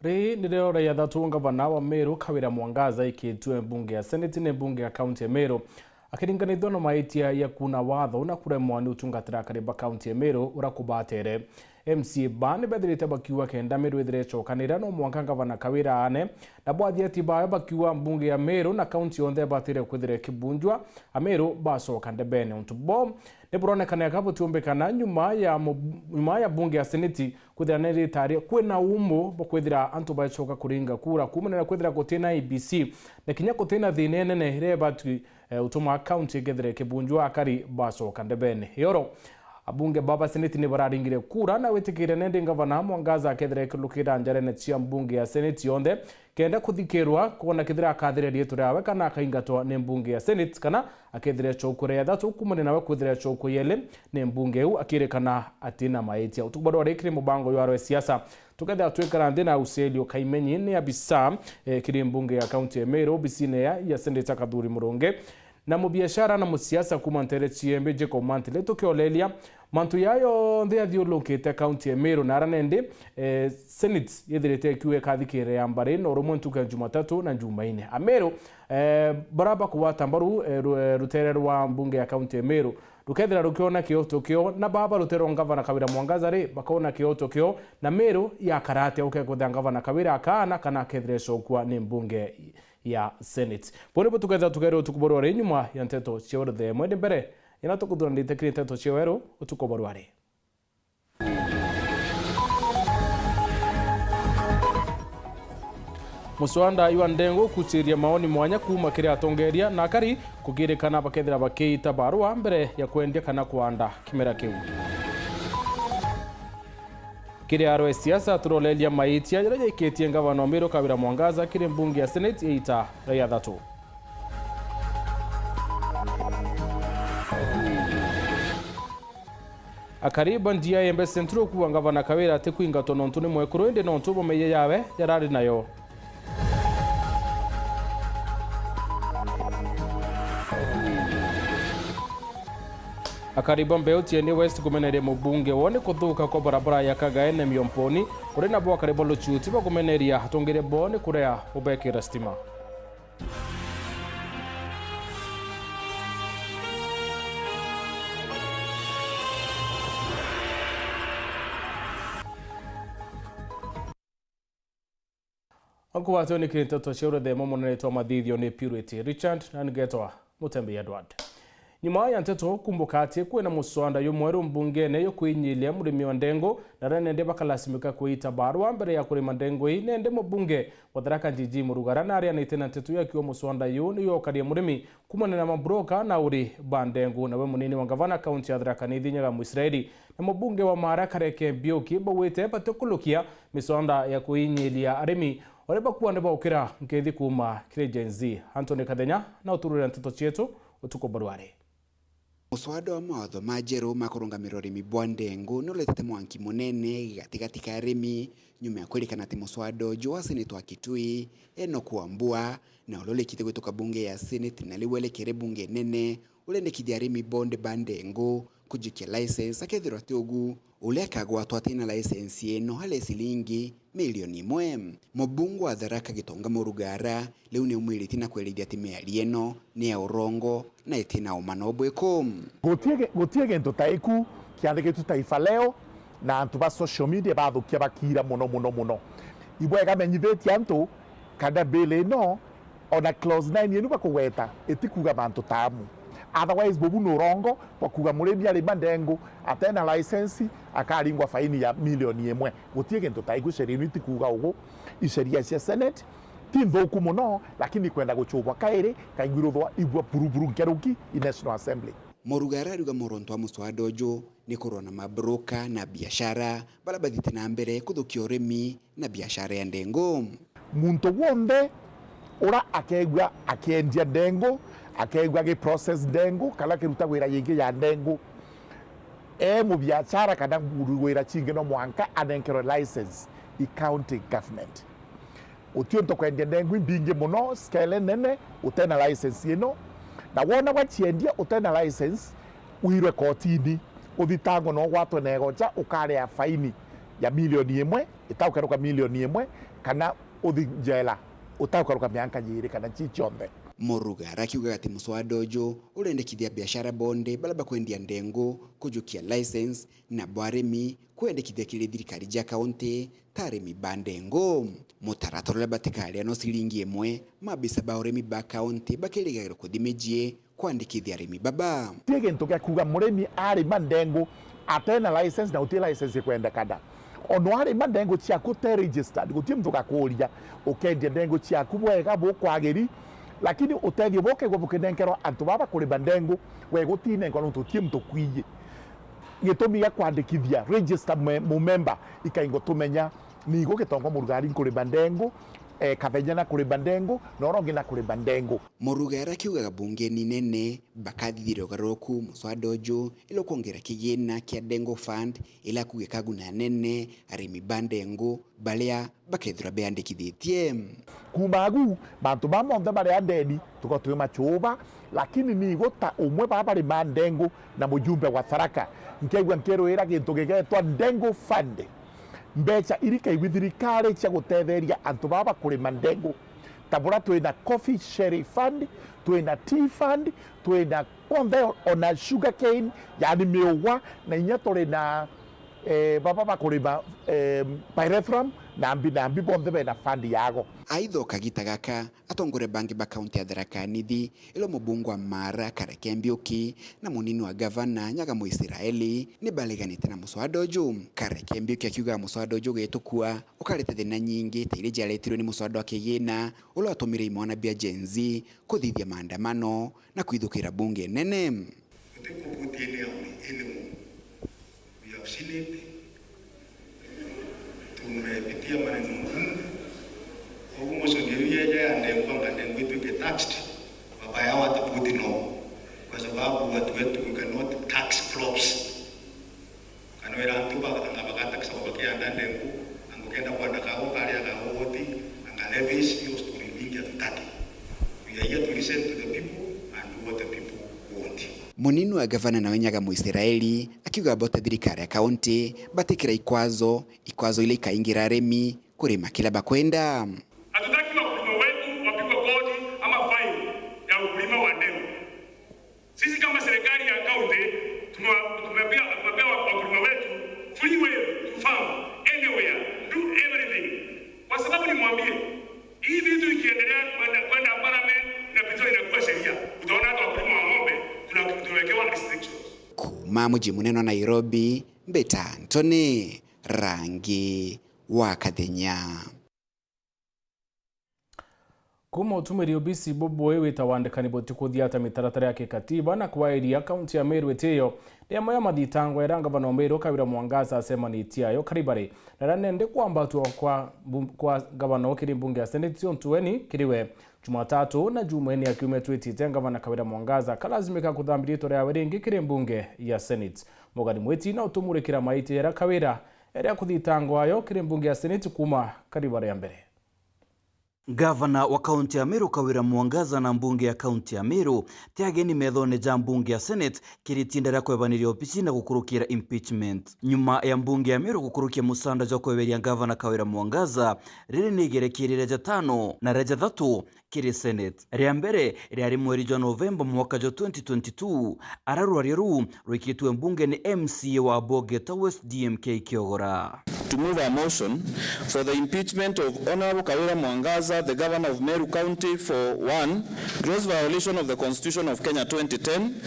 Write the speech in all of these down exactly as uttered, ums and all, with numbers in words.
Riri nirio ria ithatu ngavana wa Meru Kawira Mwangaza aikitue mbunge ya Senate ni mbunge ya kaunti ya Meru, akiringanithua na maitia ya kuna watho na kuremwa ni utungatira akari ba kaunti ya Meru uria kubatere. M C A ba ni bethirite bakiuga kenda Meru ithire icokanira, no mwanka ngavana Kawira aane, na bwathia ti bawe bakiuga mbunge ya Meru na kaunti yonthe ibatire kwithira ikibunjwa, Ameru bacoka ndebene. Untu bo ni buronekana ka butiumbikana nyuma ya mu-, nyuma ya mbunge ya Senate kwithira ni ritaria kwina umu bwa kwithira antu bacoka kuringa kura kuumanira kwithira gutina I E B C na kinya gutina thina inene iria ibatwi, eh, utuma kaunti ikethira ikibunjwa akari bacoka ndebene. Yoro, abunge baba Senate ni bararingire kura na witikire nendi ngavana Mwangaza akethira ikirukira njarene cia mbunge ya Senate yonthe kenda kuthikirwa kwona kethira akathire riitwa riawe kana akaingatwa ni mbunge ya Senate kana akethira icokua ria ithatu kuumania nawe kwithira icokua yeli ni mbunge iu akirikana atina maitia. Utuku bwa rwari kiri mubango jwa rwe siasa, tukethira twikara nthi na Auselio Kaimenyi ni abisa, eh, kiri mbunge ya kaunti ya Meru, obisine ya, ya Seneta Kathuri Murungi, na mubiashara na musiasa kuuma ntere ciembe Jacob Mantile, tukioleria mantu ya yonthe yathiurukite kaunti ya Meru na ara nendi, eh, Senate yithirite ikiuga ikathikirira ya mbari na urumwe ntuku ya Jumatatu na Jumaine. Ameru, eh, bara bakugwata mbaru, eh, ru-, eh, rutere rwa mbunge ya kaunti ya Meru rukethira rukiona kioto kio, na baba rutere rwa ngavana Kawira Mwangaza ri, bakona kioto kio, na Meru yakara atia ukekwithira ngavana Kawira akaana kana akethira icokua ni mbunge ya Senate. Bo nibo tukethira tugeria utuku bwa rwari nyuma ya nteto cia weruthe mwende mbere, ina tukuthuranite kiri nteto cia weru utuku bwa rwari. Muswanda jwa ndengu kuciria maoni mwanya kuuma kiri atongeria na akari kukirikana bakethira bakiita barua mbere ya kwendia kana kwanda kimera kiu. Kiri aro e siasa turoleria maitia jaria jaikitie ngavana wa Meru Kawira Mwangaza kiri mbunge ya Senate ya ita ria ithatu. Akari ba Njia Embe Central kuuga ngavana Kawira atikwingatwa nontu ni mwekuru, indi nontu bwa maiya yawe jarari nayo. Akari ba Mbeu Tieni West kumeneria mubunge woo ni kuthuka kwa barabara ya Kagaene Miomponi, kuri nabo akari ba Luchuti bakumeneria atongeria boo ni kurea ubekira stima. Ankugwatwe ni kiri nteto cia urethemo munene twa mathithio ni Purity Richard na ngetwa Mutembe Edward. Nyuma ya nteto kumbuka ati kwina muswanda jumweru mbungene jukwinyilia murimi wa ndengu, na aria nende bakalasimika kuita barua mbere ya kurima ndengu ii, nende mubunge wa Tharaka Njiji Murugara na arianite na nteto ii akiuga muswanda juu ni jukaria murimi kuumania na mabroka na uri ba ndengu. Nawe munini wa ngavana kaunti ya Tharaka Nithi Nyaga Mwisraeli na mubunge wa Mara Kareke Mbiuki baugite batikulukia miswanda ya kuinyilia arimi uria bakuwa ni baukira nkethi kuuma kiri Gen Z. Anthony Kathenya na utururira nteto cietu utuku bwa rwari. Muswada wa mawatho majeru ma kurungamira urimi bwa ndengu ni uletete mwanki munene gatigati ka arimi, nyuma ya kwirikana ati muswada uju wa Senate wa Kitui eno kuambua, na uria urikite gwituka bunge ya Senate na riu werekere bunge nene, urendekithia arimi bonthe ba ndengu kujukia license, akethirwa ti ugu, uria akagwatwa atina license ino aria ciringi milioni imwe. Mubunge wa Tharaka Gitonga Murugara riu ni aumiritie na kwerithia ati miario ino ni ya urongo na itina uma no bwiku. Gutie gi-, gutie gintu ta iku kiandikitwe Taifa Leo na antu ba social media bathukia bakiira muno, muno, muno. Ibwega menyithitie antu kana bill ino, ona clause nine inu bakugweta, itikuuga mantu ta amu. Otherwise, bubu ni urongo bwa kuuga murimi arima ndengu atena license, akaringwa faini ya milioni imwe. Gutie gintu ta iku, sheria inu itikuuga ugu. Isheria cia Senate ti nthuku muno, lakini ikwenda gucubwa kairi, kaigwiruthwa ibua buruburu nkeruki i National Assembly. Murugara ariuga muronto wa muswada uju ni kurwa na mabroka na biashara baria bathite na mbere kuthukia urimi na biashara ya ndengu. Muntu wonthe uria akeegua akiendia ndengu, akeegua agi process ndengu, kana akiruta wira yingi ya ndengu, e mubiashara kana wira cingi, no mwanka anenkerwe license i county government. Uti untu kwendia ndengu imbingi muno, scale nene, utena license ino. Na wona waciendia utena license, wirwe kotini, uthitangwe na ugwatwe na igocha, ukaria faini ya milioni imwe, itaukeruka milioni imwe, kana uthi njela utaukaruka mianka yiri kana ci cionthe. Muruga arakiugaga ati muswada uju urendekithia biashara bonde baria bakwendia ndengu kujukia license na bwa arimi kwendekithia kiri thirikari ja kaunti ta arimi ba ndengu. Mutaratara uria batikaria no ciringi imwe, mabisa ba urimi ba kaunti bakirigagirwa kuthi mijie kwandikithia arimi baba. Ti gintu gia kuuga murimi arima ndengu atena license na uti license ikwendekana. Ono arima ndengu ciaku uti registered, guti muntu gakuuria, ukendia ndengu ciaku bwega bukwagiri, lakini utethio bukeigua bukinenkerwa antu baba kurima ndengu, we gutinenkerwa nontu uti muntu kwiji. Gitumi gia kwandikithia register mumemba ikaingo tumenya nigo gitongo murugari nkurima ndengu, eh, kathenya na kurima ndengu, na urongi na kurima ndengu. Muruga arakiugaga bungeni nene bakathithire ugaruruku muswada uju ila ukwongera kigina kia Ndengu Fund ila akuge kaguna nene arimi ba ndengu baria bakethirwa beandikithitie. Kuuma agu, mantu baa monthe baria ndeni tukorwa twi machuba, lakini nigo ta umwe baa barima ndengu na mujumbe wa Tharaka, nkeigua nkirwira gintu gigetwa Ndengu Fund. Mbecha iri kaigwi thirikari cia gutetheria antu baba bakurima ndengu. Ta bura twina coffee sherry fund, twina tea fund, twina bonthe ona sugar cane, yani miugwa, na inya turi na, eh, baba bakurima, eh, pyrethrum, na mbi, na mbi bonthe bena fund yago. Aitha o kagita gaka, atongoria bangi ba kaunti ya Tharaka Nithi, ilo mubunge wa Mara Kareke Mbiuki na munini wa gavana Nyaga Muisiraeli ni bareganite na muswada uju. Kareke Mbiuki akiuga muswada uju ugitukua ukarete thina nyingi ta iria ciaretirwe ni muswada wa kigina ula watumire imwana bia Gen Z kuthithia maandamano na kwithukira bunge nene. Guti kubutia ni auni ilimu. We have seen it. Tumepitia maneno magumu. Kwa hivyo, mwisho ndio hiyo ya ndengu, anga ndengu ituike taxed, baba yao atabuti no. Kwa sababu watu wetu, we cannot tax crops. Kana wira antu ba, anga bagatax bakianda ndengu, anga ukenda kwanda kago karia kago woti, anga levies, hiyo story mingi hatutaki. We are here to listen to the people and do what the people want. Munini wa gavana nawe Nyaga Muisiraeli akiuga bota thirikari ya kaunti batikira ikwazo, ikwazo ile ikaingira arimi kurima kila bakwenda. Hatutaki wakulima wetu wapigwe kodi ama fine ya ukulima wa ndengu. Sisi kama serikali ya kaunti tumewa-, tumepea, tumepea wa-, wakulima wetu free will to farm anywhere, do everything. Kwa sababu nimwambie, hii vitu ikiendelea kwenda, kwenda parliament, inapitishwa, inakuwa sheria, utaona hata wakulima wa ng'ombe tuna-, tunawekewa restrictions. Kuuma muji munene wa Nairobi, mbita Anthony Rangi wa Kathenya. Kuuma utumiri obisi bubui wita wandikani butikuthiata mitaratara ya kikatiba na kwairia kaunti ya Meru itiyo, ni amwe ya mathitango yaria ngavana wa Meru Kawira Mwangaza acemanitie ayo Karibari, na aria nende kwambatwa kwa mbu-, kwa ngavana kiri mbunge ya Seneti John Tuweni kiri we Jumatatu na Jumaine ya kiumia twitite. Ngavana Kawira Mwangaza akalazimika kuthambia ritwa riawe ringi kiri mbunge ya Seneti. Morgan Mwiti na utumurikira maiti jaria Kawira eria kuthitangwa ayo kiri mbunge ya Seneti kuuma Karibari ya mbere. Ngavana wa kaunti ya Meru Kawira Mwangaza na mbunge ya kaunti ya Meru ti ageni methone ja mbunge ya Senate kiri itinda ria kwebaniria obici na gukurukira impeachment. Nyuma ya mbunge ya Meru gukurukia musanda jwa kweberia ngavana Kawira Mwangaza, riri ni igerekia ria jatano na ria jathatu kiri Senate. Ria mbere riari mweri jwa Novemba mwaka jwa twenty twenty-two, ara rwaria ruu rwikitwe mbunge ni M C A wa Bogeta West D M K Kiogora. To move a motion for the impeachment of Honorable Kawira Mwangaza, the Governor of Meru County, for, one, gross violation of the Constitution of Kenya twenty ten,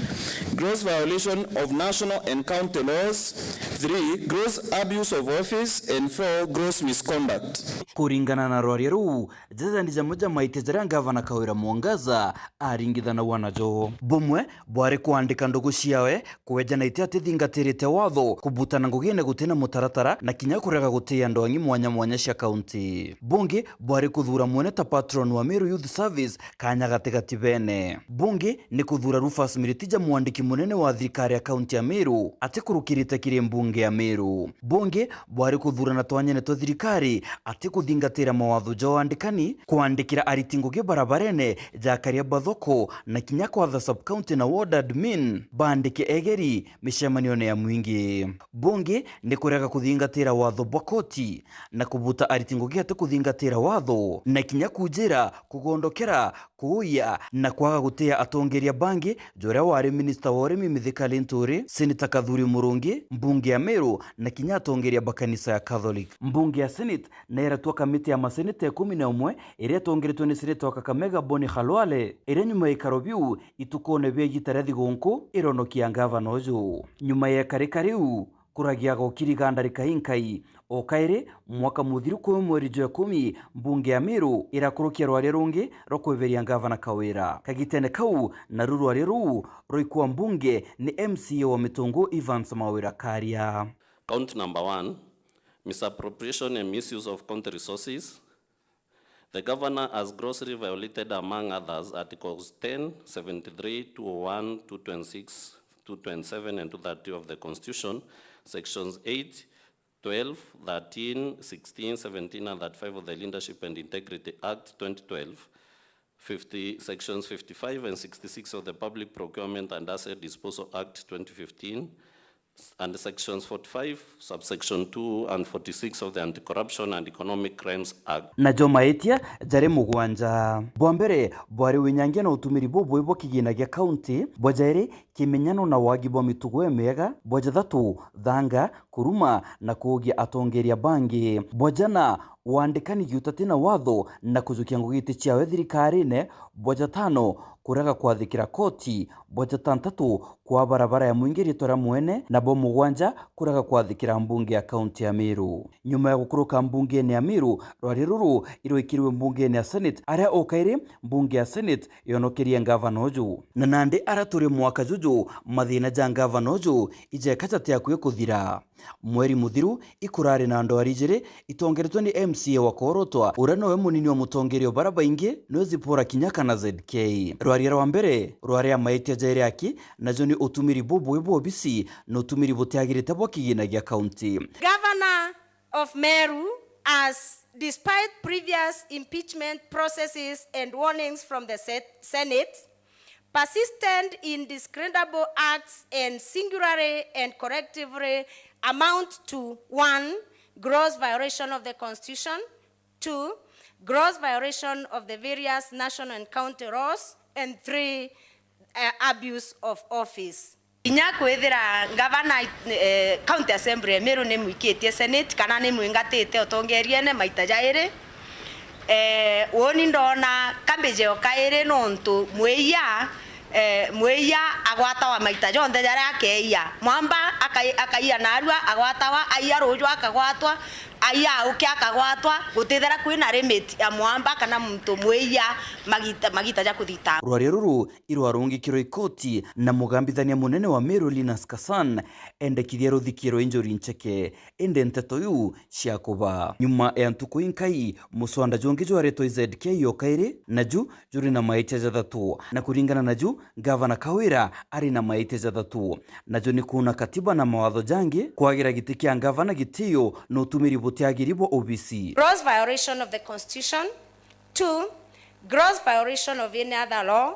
gross violation of national and county laws, three, gross abuse of office, and four, gross misconduct. Kuringana na rwaria ruu, jaja ni jamwe ja maitia jaria Ngavana Kawira Mwangaza aringithanagua najo. Bumwe bwari kwandika ndugu ciawe, kweja na itia atithingatirite watho, kubutana ngugine gutina mutaratara, na kinya kurega gutia ndwang'i mwanya mwanya cia kaunti. Bungi bwari kuthura mwene ta patron wa Meru Youth Service, Kanya Gatigati Bene. Bungi ni kuthura Rufus Miritija, mwandiki munene wa thirikari ya kaunti ya Meru, atikurukirite kiri mbunge ya Meru. Bungi bwari kuthurana twanyene twa thirikari, atikuthi Thingatira mawatho ja wandikani, kwandikira ariti ngugi barabarene, ja akaria ba thoko, na kinya kwatha sub-county na ward admin baandike egeri micemanione ya mwingi. Bungi ni kurega kuthingatira watho bwa koti, na kubuta ariti ngugi ati kuthingatira watho, na kinya kujira, kugondokera, kuuya, na kwaga gutia atongeria bangi, ja uria wari minista wa urimi Mithika Linturi, Seneta Kathuri Murungi, mbunge ya Meru, na kinya atongeria ba kanisa ya Catholic. Mbunge ya Senate na iratua kamiti ya maseneta ikumi na umwe iria itongeretwe ni seneta wa Kakamega Boni Khalwale, iria nyuma ya ikaro biu itukune bia igita ria thigunku ironokia ngavana uju. Nyuma ya ikarika riu, kuragia gokiri ganda rikai nkai. O kairi, mwaka muthiru kwi mweri jwa ikumi, mbunge ya Meru irakurukia rwaria rungi rwa kweberia ngavana Kawira. Kagitene kau, naru rwaria ruu rwaikua mbunge ni M C A wa Mitungu Evans Mawira Karia. Count number one, misappropriation and misuse of county resources. The governor has grossly violated, among others, Articles ten, seventy-three, two oh one, two twenty-six, two twenty-seven, and two thirty of the Constitution, Sections eight, twelve, thirteen, sixteen, seventeen, and thirty-five of the Leadership and Integrity Act twenty twelve, fifty, Sections fifty-five and sixty-six of the Public Procurement and Asset Disposal Act twenty fifteen, and Sections forty-five, subsection two, and forty-six of the Anti-Corruption and Economic Crimes Act. Najo maitia jari mugwanja. Bwa mbere, bwari winyangia na utumiri bubui bwa kigina gia kaunti. Bwa jairi, kimenyano na wagi bwa mitugo imiega. Bwa jathatu, thanga, kuruma, na kuugia atongeria bangi. Bwa jana, wandikani giutati na watho na kujukia ngugi iti ciawe thirikarine. Bwa jatano, kurega kwathikira koti. Bwa jatantatu, kwa barabara ya mwingi riitwa ria mwene, na bwa mugwanja, kurega kwathikira mbunge ya kaunti ya Meru. Nyuma ya gukuruka mbungene ya Meru, rwaria ruru irwikirwe mbungene ya Senate, aria o kairi mbunge ya Senate yonokerie ngavana uju. Na nandi ara turi mwaka juju, mathina ja ngavana uju ijeka jati akui kuthira. Mweri muthiru, ikurari na ndwari ijiri itongeretwe ni M C A wa Korotwa, uria nowe munini wa mutongeria o bara baingi, niwe Zipporah Kinyaka na Z K. Rwaria rwa mbere rwari a maitia jairi aki, najo ni utumiri bubui bwa obisi na utumiri butiagirite bwa kigina gia kaunti. Governor of Meru, as despite previous impeachment processes and warnings from the se-, Senate, persistent in discreditable acts and singularly and collectively amount to, one, gross violation of the Constitution, two, gross violation of the various national and county laws, and three, uh, abuse of office. Kinya kwithira ngavana, eh, County Assembly ya Meru ni mwikitie Senate kana ni mwingatite utongeriene maita jairi, eh, uuni ndona cabbage o kairi nontu mwiya, eh, mwiya agwatawa maita jonthe jaria akeia. Mwamba akai-, akaiya narua agwatawa, aiya ruju akagwatwa, aiya auke akagwatwa, gutithira kwina limit ya mwamba kana muntu mwiya magita, magita ja kuthita. Rwaria ruru irwarungikirwe ikoti na mugambithania munene wa Meru Linus Kasan endekithia ruthikirwe injuri ncheke, indi nteto iu cia kuba. Nyuma ya ntuku inkai, muswanda jungi jwaretwe i Z K o kairi, naju juri na maitia jathatu, na kuringana naju, Gavana Kawira ari na maitia jathatu, najo ni kuuna katiba na mawatho jangi, kwagira giti kia ngavana gitio na utumiri butiagiri bwa obisi. Gross violation of the Constitution, two, gross violation of any other law,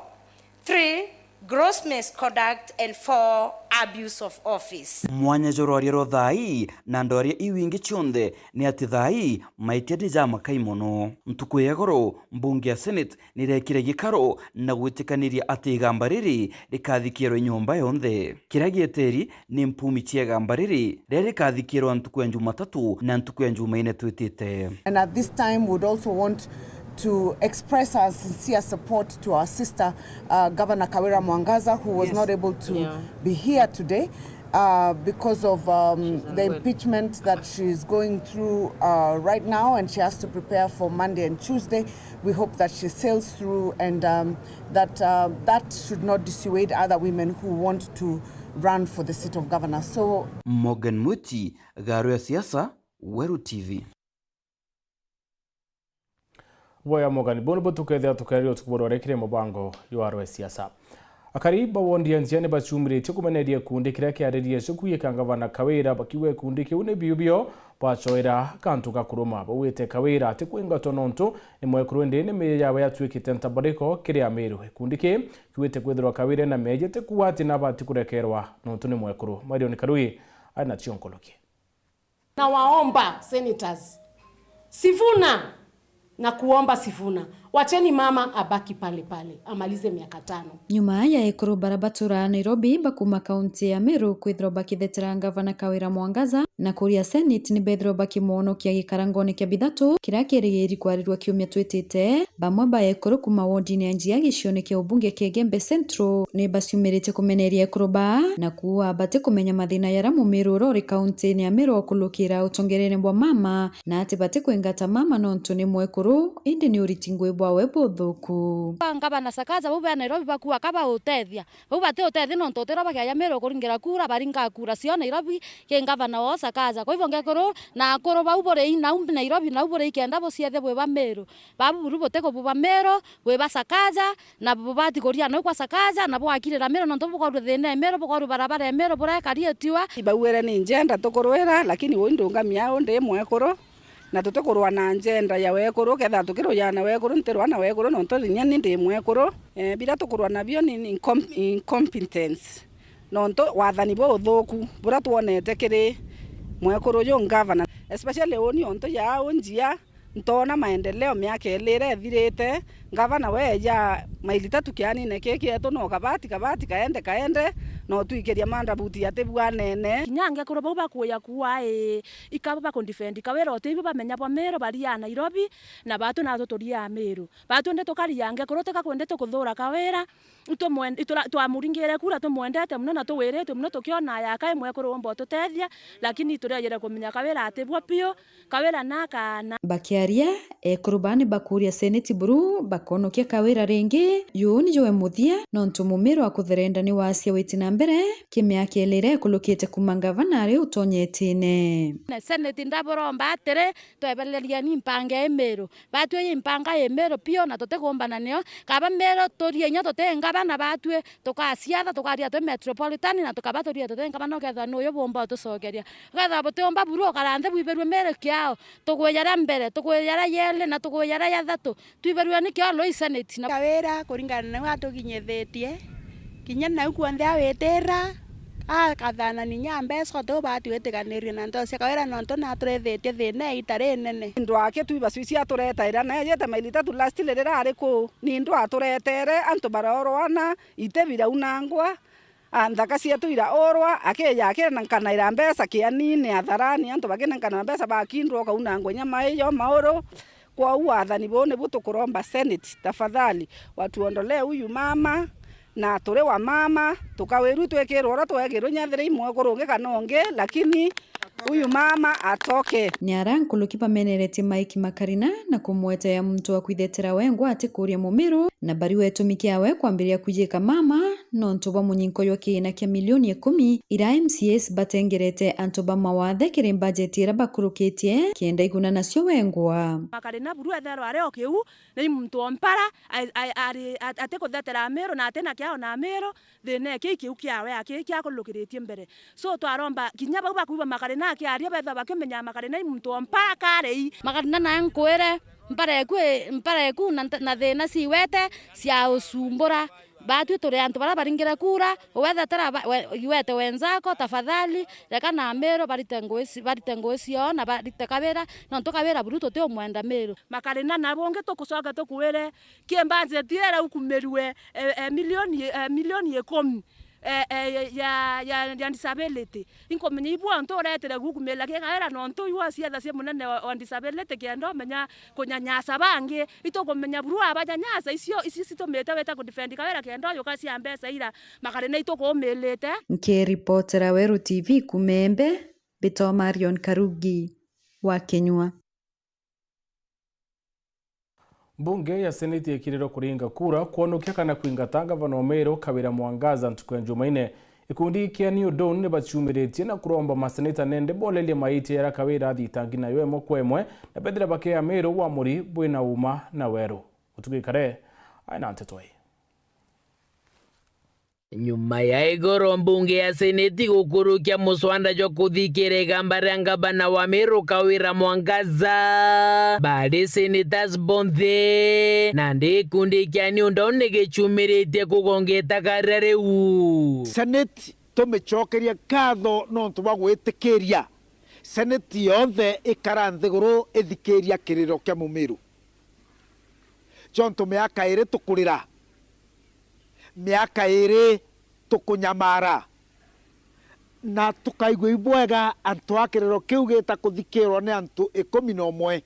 three, gross misconduct, and four, abuse of office. Mwanya jwa rwaria rwa thaa ii na ndwaria iu ingi cionthe ni ati thaa ii maitia ni jamakai mono. Ntuku ya igoro, mbunge ya Senate nirekire gikaro na gwitikaniria ati igamba riri rikathikirwe nyomba yonthe. Kiria gieteri ni mpumi cia igamba riri, riria rikathikirwa ntuku ya Jumatatu na ntuku ya Jumaine twitite. And at this time, would also want to express our sincere support to our sister, uh, Governor Kawira Mwangaza, who was Yes. not able to Yeah. be here today, uh, because of, um, She's the unwell. impeachment that she's going through, uh, right now, and she has to prepare for Monday and Tuesday. We hope that she sails through and, um, that, uh, that should not dissuade other women who want to run for the seat of governor. So Morgan Mwiti, Garu ya Siasa, Weru T V. Bwega Morgan, buu nibu tukethira tukereria utuku buru rwa rikiri mubango jwa Arwe Siasa. Akari ba wondi ya Njia ni baciumiritie kumeneria gikundi kiria kiaririe ciuku gika ngavana Kawira, bakiuga gikundi kiu ni biu bio bacoera kantu ga kuruma. Baugite Kawira atikwingatwa nontu ni mwekuru, indi ni miiji yawe yatuikite ntabariko kiri Amiru. Gikundi kii kiugite kwithirwa Kawira ena miiji ti kuuga ati nabati kurekerwa nontu ni mwekuru. Marion Karui ari na cionkoloki. Nawaomba senators, Sifuna, na kuomba Sifuna, wacheni mama abaki pale pale, amalize miaka tano. Nyuma ya ekuru bara baturaa Nairobi bakuma kaunti ya Meru kwithirwa bakithetera ngavana Kawira Mwangaza na kuria Senate ni bethirwa bakimwonokia gikarangone kia bithatu kiria kirigiri kwarirwa kiumia twitite, bamwe ba ekuru kuma wodini ya Njia gicione kia ubunge kia Igembe Central ni baciumiritie kumeneria ekuru baa na kuuga batikumenya mathina jaria mumiru uria uri kauntini ya Meru akulukira utongerene bwa mama, na ati batikwingata mama nontu ni mwekuru, indi ni uriti ngui bwawe buthuku. Ngavana Sakaja bau ba Nairobi bakua ka bautethia. Bau batiutethia nontu utira bakiaja Meru kuringira kura, baringa kura cio Nairobi ki ngavana wao Sakaja. Kwa hivyo ngekuru na akuru bau buri nau Nairobi, nau buri kenda buciethe bwi ba Meru. Babu buru butikububa Meru, bwi ba Sakaja, na bubati kuria nau kwa Sakaja, na bwakirira Meru, nontu bukorwe thina e Meru, bukorwe barabara e Meru, burekari itiwa. Ibauere ni njenda tukurwira, lakini uu ndungamia uu ndi mwekuru, na tutikurwa na njenda ya wekuru, ketha tukirujana wekuru, ntirwa na wekuru, nontu inya ni ndi mwekuru. Eh, bira tukurwa nabio ni, ni incom-, incompetence, nontu wathani buthuku bura twonete kiri mwekuru uyu ngavana, especially uu ni ontu ya uu Njia, ntoona maendeleo miaka iri iria ithirite. Ngavana we eja maili tatu kianine kii kietu, no kabati, kabati, kaende, kaende, no twikiria mandabuti ati bwanene. Kinya angekuru bau bakuya kuua ii, ikaba bakundifendi Kawira, utibio bamenya bwa Meru, baria Nairobi, na batu natu turia Meru. Batu ndi tukaria angekuru, tika kundi tukuthuura Kawira, Itumwend-, itura-, twamuringire kura, tumwendete mono na tuwirite mono, tukiona yaka i mwekuru umba ututethia, lakini turejire kumenya Kawira atibwo piu, Kawira na kaana. Bakiaria, ekuru baa ni bakuria seneti buru bakonokia Kawira ringi. Juu ni jwe muthia, nontu mumiro wa kutherenda ni wasia witi na mbere, ki miaka iri iria ikulukite kuma ngavana ari utonye itine. Na seneti ndaburomba atiri, twebererieni mpanga i Miru. Batwi i mpanga i Miru piu na tutikumbana nio. Kaba Miru turie inya tuti ngavana, batwi tukaciatha, tukaria twi metropolitan na tukaba turie tuti ngavana, ukethirwa ni uyu bumba utucokeria. Ukethirwa butiumba buru ukara nthi bwiberue Miru kiao. Tugwe jaria mbere, tugwe jaria yeli na tugwe jaria jathatu. Twiberue nikio Lois Senate na Kawira kuringana na nau atukinyithitie, kinya nau kuonthe awitira, akathanani nya mbeca uti ubati gwitiganiria na ntocia Kawira, nontu naturethitie thina ya ita rinene. Ndwaki twi bacwisi aturetaira, na ejete maili tatu last riria ari kuu, ni ndwa aturetere, antu barorwana, iti biraunangwa, a, nthaka cietu iraurwa, akija akinenkanaira mbeca kianini, atharani, antu bakinenkana mbeca bakindwa, ukaunangwa inya maiyo, mauru. Kwou wathani buu nibu tukuromba Senate, tafadhali, watuondolee huyu mama, na turi wa mama, tukawirua twikirwa uria twekirwe, inya ethira i mwekuru ungi kana ungi, lakini huyu mama atoke. Ni ara nkuluki bameneretie Mike Makarina na kumwetea muntu wa kwithetera wengwa atikuria mumiru, na bariwa itumi kiawe kwambiria kwijika mama nontu bwa munyinko jwa kiina kia milioni ikumi ira M C As batengerete antu ba mawathe kiri mbajeti ira bakurukitie kenda iguna nacio wengwa. Makarina buru etherwa ari o kiu, ni muntu o mpara, a-, a-, ari, at-, atikuthetera Amiru na atina kiao na Amiru, thina iki kiu kiawe aki kiakurukiritie mbere. So twaromba kinya bau bakuigua Makarina akiaria bethwa bakimenya Makarina i muntu o mpara karei. Makarina na nkwire, mpara eku, mpara eku na nta-, na thina ciwete cia ucumbura. Batwi turi antu baria baringire kura, wethetera ba-, we-, iwete wenzako, tafadhali, reka na Amiru barite ngui ci-, barite ngui ciao na barite Kawira, nontu Kawira buru tutiumwenda Miru. Makarina na bungi tukucoka tukwire, ki budget iria irakumirue, e, e, milioni, e, milioni ikumi, e, e, ya, ya, ya disability. Inkumenya ibu antu uretire gukumira ki Kawira nontu iwe aciatha cia munene wa, wa disability kenda umenya kunyanyasa bangi. Itukumenya buru abanyanyasa icio, icio citumite wita kudefend Kawira kenda ujuka cia mbeca ira Makarina itukumirite. Nkiripotera Weru T V kuma Embe, mbitwa Marion Karugi wa Kinyua. Mbunge ya Seneti ikirirwe kuringa kura kwonokia kana kwingata ngavana wa Meru Kawira Mwangaza ntuku ya Jumaine. Gikundi kia New Dawn ni baciumiritie na kuromba maseneta nende bolerie maitia jaria Kawira athitangi nayo imwe kwa imwe, na bethira bakea Meru wamuri bwina uma na weru. Utugi Kare aina nteto ii. Nyuma ya igoro mbunge ya seneti gukurukia muswanda jwa kuthikira igamba ria ngavana wa Meru Kawira Mwangaza, bari senators bonthe, nandi gikundi kia New Dawn ni gichumiritie kugonga itaka riria riu. Seneti tumicokeria nkatho nontu bwa gwitikiria seneti yonthe ikara nthiguru ithikiria kiriro kia Mumiru. Jontu miaka iri tukurira, miaka iri tukunyamara, na tukaigua ibwega antu a kiriro kiu gita kuthikirwa ni antu ikumi na umwe.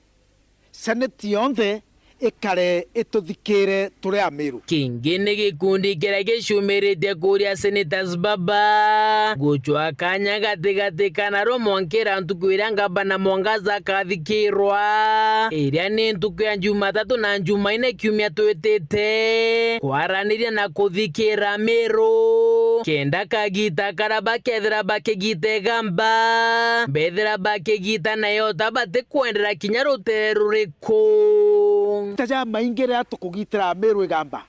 Seneti yonthe ikare ituthikire turi Amiru. Kingi ni gikundi kiria gicumiritie kuria senators baba gucwa kanya gatigati kana rumwa nkira ntuku iria ngavana Mwangaza akathikirwa, iria ni ntuku ya Jumatatu na Jumaine kiumia twitite, kwaraniria na kuthikira Amiru, kenda kagita karia bakethira bakigita igamba, bethira bakigita nayo ta batikwendera kinya rutere ruriku. Maita jamaingi riria tukugitira Amiru igamba,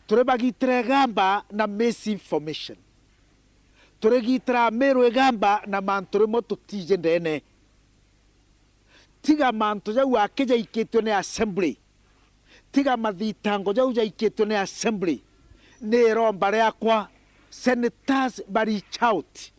turibagitira igamba na misinformation. Turigitira Amiru igamba na mantu rimwe tutiji ndene. Tiga mantu jau aki jaikitue ni assembly. Tiga mathitango jau jaikitue ni assembly. Ni iromba riakwa, senators ba reach out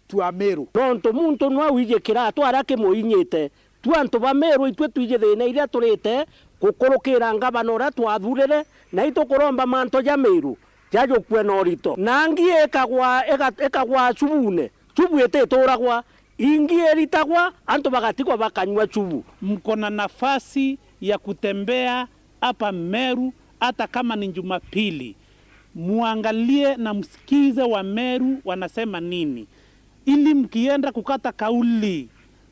to Amiru. Nontu muntu nwa wiji kiratu aria kimuinyite. Tu antu ba Meru itwe twiji thina iria turite gukurukira ngavana uria twathurire, na itukuromba mantu ja Meru jajukue na urito. Na ngi ikagwa, iga-, ikagwa chubune. Chubu itituragwa, ingi iritagwa, antu bagatigwa bakanyua chubu. Mko na nafasi ya kutembea hapa Meru, hata kama ni Jumapili. Muangalie na msikize wa Meru wanasema nini, ili mkienda kukata kauli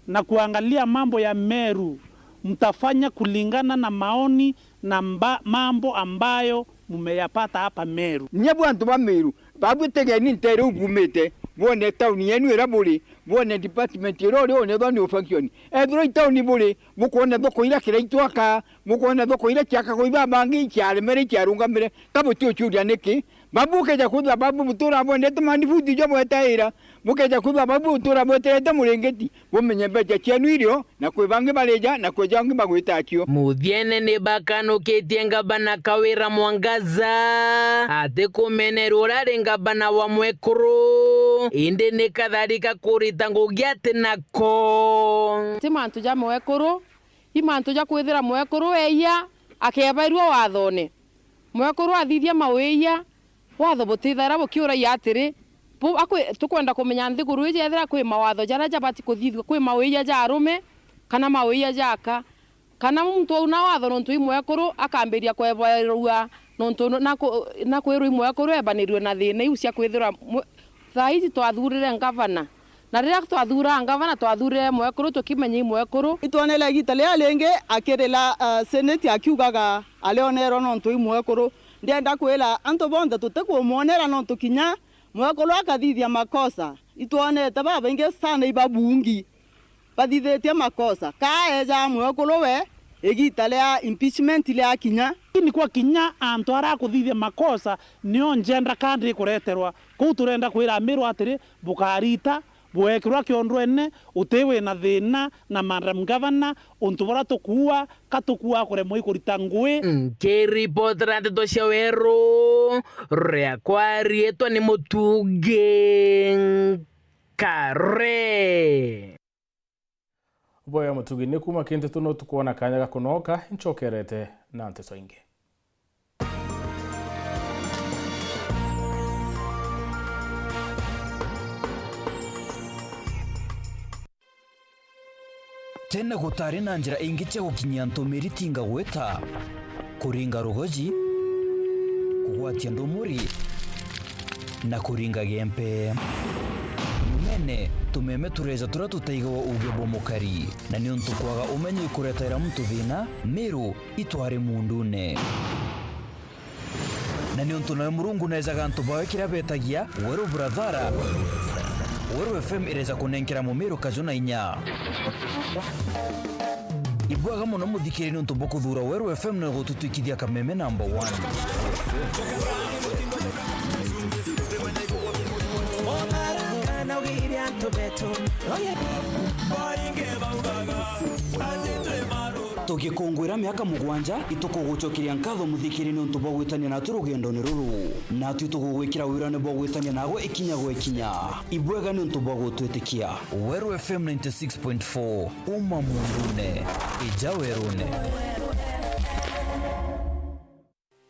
na kuangalia mambo ya Meru, mtafanya kulingana na maoni na mba-, mambo ambayo mmeyapata hapa Meru. Nyie bwa antu ba Meru, babu tegeni ntere u bumite, bwone tauni yenu ira buri, bwone department ira uri, one thoni ufaction. Ethirwa i tauni buri, bukwona thoko ira kira itwaka, bukwona thoko ira ciakagwa iba bangi, iciaremere, iciarungamire, ka butiucuria niki? Babu ukeja kwithirwa babu butura bwendete mani buti jo bwetaira, bukeja kwithirwa babu butura bweterete muringiti, bumenye mbeca cienu irio, na kwi bangi barija, na kwi jangi bagwita acio. Muthiene ni bakanukitie ngavana Kawira Mwangaza ati kumenerwa uria ari ngavana wa mwekuru, indi ni katharika kurita ngugi ati nako. Ti mantu ja mwekuru, i mantu ja kwithira mwekuru eia akebairua wathone. Mwekuru athithia mawia, watho butithaira bukiuragia atiri, bu-, akwi-, tukwenda kumenya nthiguru iji ethira kwi mawatho jaria jabati kuthithua, kwi mawia ja arume kana mawia ja aka, kana muntu auna watho nontu i mwekuru akambiria kwebairua nontu na ku-, na kwirwa i mwekuru ebanirue na thina iu cia kwithirwa mwe-, Thaa iji twathurire ngavana, na riria twathuraa ngavana, twathurire mwekuru, tukimenya i mwekuru. Itwonere igita riria ringi akirira, ah, seneti akiugaga arionerwa nontu i mwekuru. Ndienda kwira antu bonthe tutikumwonera nontu kinya mwekuru akathithia makosa. Itwonete babaingi sana i babungi bathithitie makosa. Ka eja mwekuru we igita ria impeachment riakinya. Lakini kwa kinya antu aria akuthithia makosa, nio njenda ka ndikureterwa. Kuu turenda kwira Amiru atiri, bukarita, buekirwa kiondwene, uti wina thina na Madam Governor, untu buria tukuua, ka tukuua kuremwa i kurita ngui. Nkiripotera ndeto cia Weru, riakwa riitwa ni Mutungi Nkare. Boya Mutugi, ni kuuma kintu tu no tukwona kanya ga kunoka, ncokerete na nteto ingi. Tene gutaari na njira ingi cia gukinyia ntumiri tinga gwita, kuringa rugoji, kugwatia ndumuri, na kuringa gempe. Nyumene, tumeme tureja turia tutaigagwa uuge bwa mukari, na niuntu kwaga umenyo ikuretaira muntu thina, Miru itwari mundune. Na niuntu nawe Murungu neejaga antu bawe kiria betagia, Weru burathara, Weru F M ireja kunenkera Mumiru kaju na inya. Ibwega mono muthikiri niuntu bwa kuthuura Weru F M na gututwikithia kameme number one. Tugikunguira miaka mugwanja, itukugucokeria nkatho muthikiri niuntu bwa gwitania natu rugendone ruru. Natu itugugwikira wirane bwa gwitania nagwe ikinya gwa ikinya. Ibwega niuntu bwa gutwitikia. Weru F M ninety six point four, uma mundune, ija werune.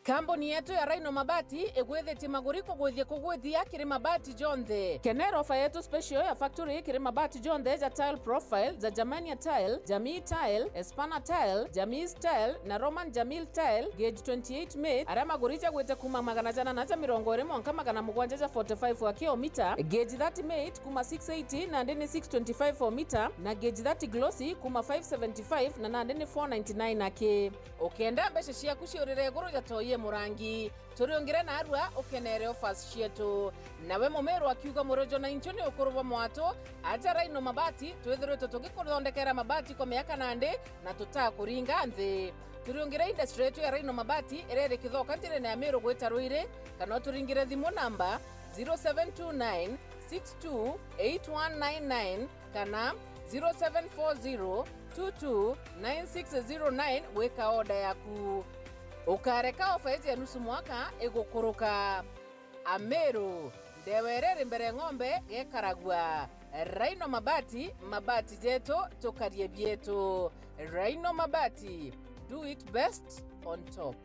Kambuni yetu ya Rhino Mabati igwithitie maguri kugwithia kugwithia kiri mabati jonthe. Kenera ofa yetu special ya factory kiri mabati jonthe ja Tile Profile, ja Germania Tile, Jamii Tile, Espana Tile, Jamis Tile na Roman Jamil Tile, gauge twenty-eight mate, aria maguri jagwite kuma magana jana na ja mirongo iri mwanka magana mugwanja ja forty-five wa kilomita, gauge thirty mate kuma six eighty nandi ni six twenty-five o mita, na gauge thirty glossy kuma five seventy-five na nandi ni four ninety-nine aki. Ukenda mbeca ciaku ciurire iguru ja toi e murangi, turiungire narua ukenere offers cietu. Nawe mumiru akiuga, murojo na inchu ni ukuru bwa mwatu, aja Rhino Mabati, twithirwitwe tugikuthondekera mabati kwa miaka nandi na tutakuringa nthi. Turiungire industry yetu ya Rhino Mabati iria iri Kithoka njirene ya Miru gwita Ruiri, kana uturingire thimu namba zero seven two nine six two eight one nine nine kana zero seven four zero two two nine six zero nine gwika oda yaku. Ukareka ofa iji ya nusu mwaka igukuruka. Amiru, ndewa iria iri mbere ng'ombe gekaragua. Rhino Mabati, mabati jetu, tukarie bietu. Rhino Mabati, do it best on top.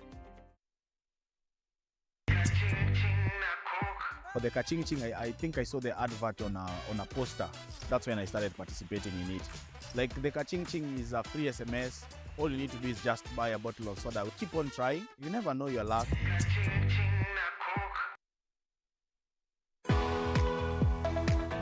For the Kaching Ching, I, I think I saw the advert on a, on a poster. That's when I started participating in it. Like, the Kaching Ching is a free S M S. All you need to do is just buy a bottle of soda. Keep on trying. You never know your luck.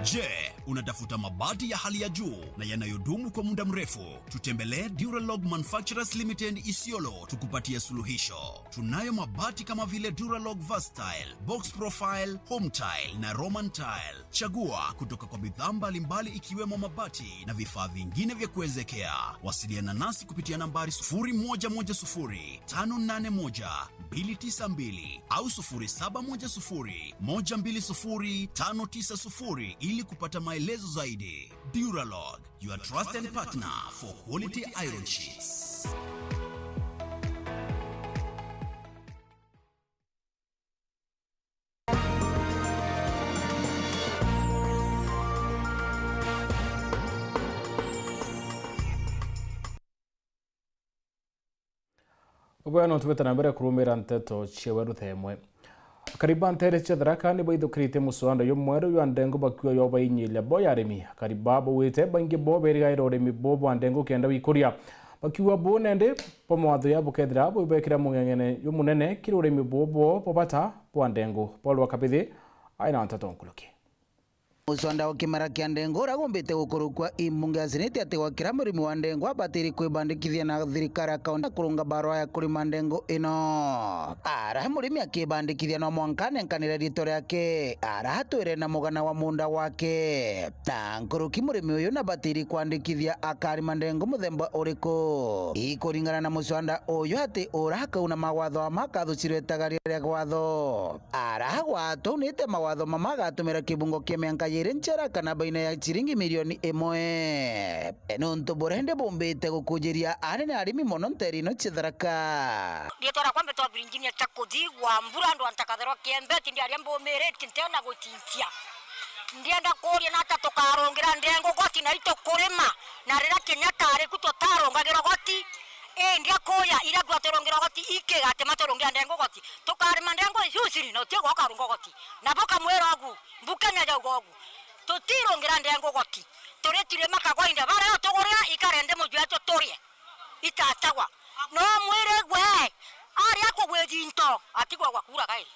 Je, unatafuta mabati ya hali ya juu na yanayodumu kwa muda mrefu? Tutembelee Duralog Manufacturers Limited Isiolo tukupatie suluhisho. Tunayo mabati kama vile Duralog Versatile, Box Profile, Home Tile na Roman Tile. Chagua kutoka kwa bidhaa mbalimbali ikiwemo mabati na vifaa vingine vya kuezekea. Wasiliana nasi kupitia nambari sufuri moja moja sufuri tano nane moja mbili tisa mbili au sufuri saba moja sufuri moja mbili sufuri tano tisa sufuri ili kupata maelezo zaidi. Duralog, your trusted partner for quality iron sheets. Ubweno twite na mbere kurumira nteto cia weru themwe. Akari ba nteere cia Tharaka ni baithukirite muswanda jumweru jwa ndengu bakiuga jwa bainyiria bo ya arimi. Akari ba baugite baingi bo berigaira urimi bo bwa ndengu kenda wikuria. Bakiuga bu nende bo mawatho ya bukethira bubekira mung'eng'ene jumunene kiri urimi bo bo bwa bata bwa ndengu. Paul wa Kabithi aina nteto nkuruki. Muswanda wa kimera kia ndengu uria gumbite gukurukua imbunge ya Seneti ati gwa kira murimi wa ndengu abatiri kwibandikithia na thirikari ya kaunti na kurunga barua ya kurima ndengu ino. Ara murimi akibandikithia no mwanka anenkanire riitwa riake, ara atwire na mugana wa munda gwake. Ta nkuruki murimi uyu nabatiri kwandikithia akarima ndengu muthemba uriku? Ikuringana na muswanda uyu ati ura akauna mawatho ama akathucirwe itagaria ria watho. Ara gwatwa aunite mawatho mama agatumira kibungo kia mianka yiri nchera kana baina ya ciringi milioni imwe. Nuntu burende bumbite gukujiria anene arimi mono nteere ino cia Tharaka. Riitwa riakwa mbitwa Virginia Chakuthi wa Mbura, andu antakatherwa Kiembeti, ndi aria mbumirite ntena gutintia. Ndienda kuuria nata tukarungira ndengu goti na itukurima, na riria Kenyatta ari ku tutarungagirwa goti? Ii, ndia kuuria iria gwaturungira goti iki gati maturungira ndengu goti? Tukarima ndengu icio ciri na uti gwa ukarunga goti. Nabo kamwira ugu, mbu Kenya jauga ugu. Tutirungira ndengu goti. Turitirima kagwainda baria utugurira ikarende mujwetu turie. Itatagwa. No mwire gwe, aria kugwi thinto, atigwa gwa kura gai.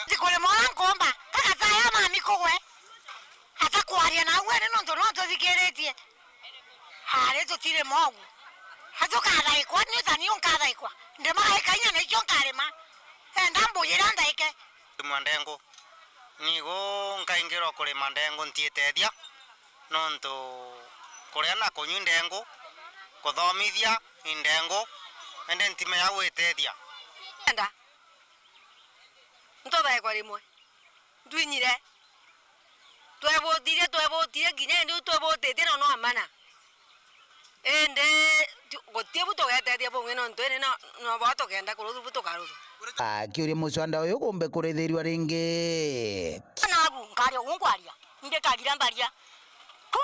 Ti kurima uria nkomba, kagataya mami kugwe. Ata kwaria na we ni nontu no tuthikiritie. Ari tutire mogu. Atukathaikwa, ni ta niu nkathaikwa. Ndimaga ikainya na ikio nkarima. Enda mbujira nthaike. Tumwa ndengu. Nigu nkaingirwa kurima ndengu ntiitethia, nontu kuria na kunywa i ndengu, kuthomithia i ndengu, indi ntimenya gwitethia. Enda. Ntuthaikwa rimwe. Ndwinyire. Twebutire, twebutire, kinya indi u twebutitie no, no amana. Indi ti-, guti bu tugetethia bungi nontu indi no, no bo tukenda kuruthu bu tukaruthu. Akiuria mucwanda uyu gumbe kurithirua ringi. Naku nkaria ugu nkwaria, ndikagira mbaria. Ku,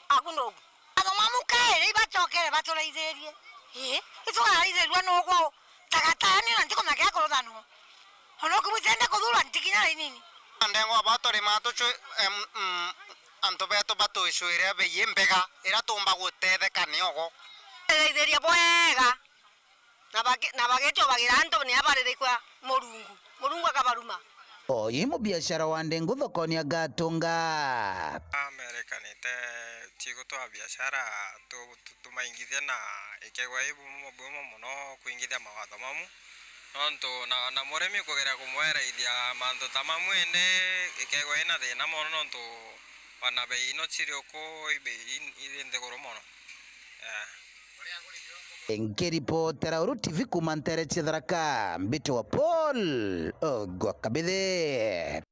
aku nugu. Athomamu kairi ibacokere baturaithirie. Ii, itukaraithirua nugu. Tagatani na ntikumenya kia kuruthanwa. Ona ukubwitende kuthurwa ntikinya inini. Ndengwa ba turima tucwi-, em, mm, antu betu batwicwire bei imbega ira tumba gutetheka niogo. Tetheithiria bwega. Na bagi-, na bagitio bagira antu ni abaririkwa Murungu. Murungu akabaruma. Oyi mubiashara wa ndengu thokoni agatunga. Amerikanite cigutwa biashara tu-, tu-, tumaingithie na ikegwa i bumo, bumo mono kuingithia mawatho mamu. Nontu na, na murimi kugeria kumwereithia mantu ta mamu, indi ikegwa ina thina mono nontu bana bei ino ciri uku i bei in-, iri nthiguru mono. Eh. Nkiripotera Uru T V kuuma ntere cia Tharaka, mbitwa Paul Ogwa Kabithe.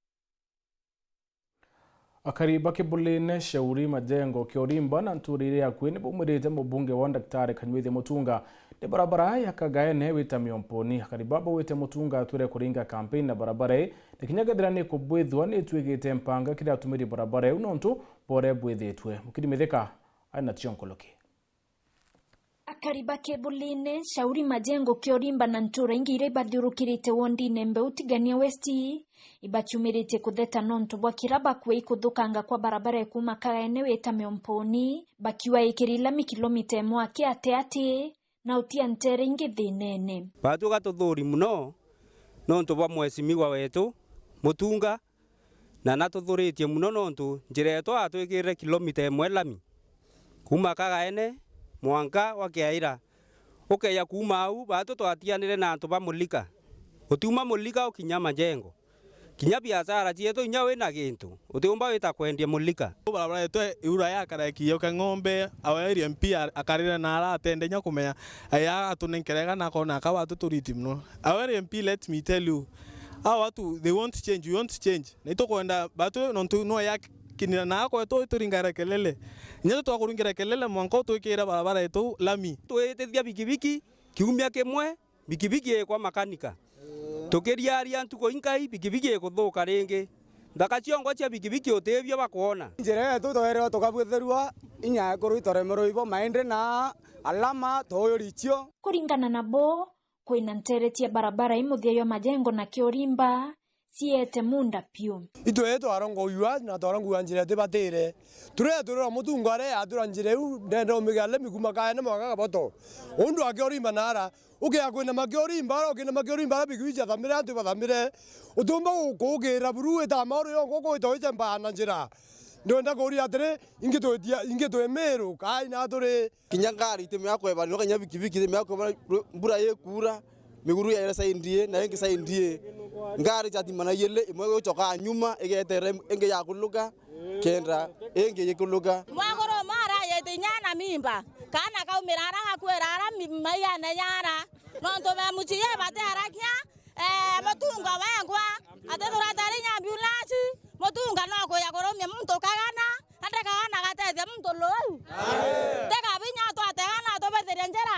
Akari ba Kibulini, Shauri, Majengo, Kiorimba na ntuura iria akui ni baumirite mubunge wa Daktari Kanyuithia Mutunga ni barabara ya Kagaene wita Miomponi. Akari baba wite Mutunga atwire kuringa kampeni na barabara ii, na kinya kethira ni kubwithwa ni itwikite mpanga kiri atumiri barabara iu nontu bore bwithitwe. Mukiri Mithika ari na cionkoloki. Akari ba Kibulini, Shauri, Majengo, Kiorimba na ntuura ingi iria ibathiurukirite wondine Mbeu Tigania West, ibaciumiritie kutheta nontu bwa kira bakua ikuthukanga kwa barabara ya kuuma Kagaene wita Miomponi, bakiuga ikiri lami kilomita imwe aki ati ati, na utia ntere ingi thinene. Batuga tuthuri mono nontu bwa mwesimigwa wetu Mutunga, na natuthuritie mono nontu njira yetu atwikirire kilomita imwe lami kuuma Kagaene mwanka wa Kiaira. Ukeja kuuma au, batu twatianire na antu ba Mulika. Utiuma Mulika ukinya Majengo. Kinya biashara cietu inya wina gintu, utiumba wita kwendia Mulika. Barabara yetu iura yakaraekie uke ng'ombe, our area M P a-, akarire na ara atende inya kumenya, aya atunenkere igana akona aka batu turiti mono. Our area M P, let me tell you, aa watu, they want change, we want change. Na itukwenda batu, nontu no yakinira na akwetu ituringare kelele. Inya tu twakuringira kelele, mwanka utwikire barabara yetu lami. Twitithia bikibiki kiumia kimwe, bikibiki ikwa makanika. Tukiriaria ntuku inkai, bikibiki ikuthuka ringi. Nthaka ciongwa cia bikibiki utibio bakwona. Njira yetu twererwa tukabwithirua inya ekuru itoremerwe ibo maindi na alama tuyuri cio. Kuringana nabo, kwina ntere cia barabara i muthia jwa Majengo na Kiorimba, ciete munda piu. Itwe twarongouua na twarongouua njira itibatire. Tureturira Mutunga aria yatura njira iu, ndenda umigale mikuma Kagaene mwanka Kaboto. Undu akiorimba nara, ukia kwina makiorimba ara, ukina makiorimba ara, bikibija thamire, antu bathamire. Utiumba gu-, kugira buru wita mauru yongo kwita wiche mbaa na njira. Ndwenda kuria atiri, ingi twitia, ingi twi Miru, kai na turi Kinya ngari itimea kwebana, kinya bikibiki itimea kwebana, mbura ikuura, miguru yaire side ii, na ingi side ii. Ngari chatimana iili, imwe igucoka nyuma, igeterera ingi ya kuluka, kenda ingi ikuluka. Mwekuru umwe arajite inya na mimba, kaana kaumira ara gakwira ara mi-, maigane yara, nontu be muciye bati arakia, eh, Mutunga wengwa, ati turetera inya ambulance, Mutunga no kuya kurumia muntu Kagana, Ati Kagana gatethia muntu luu? Ti kabinya twategana tubithirie njira?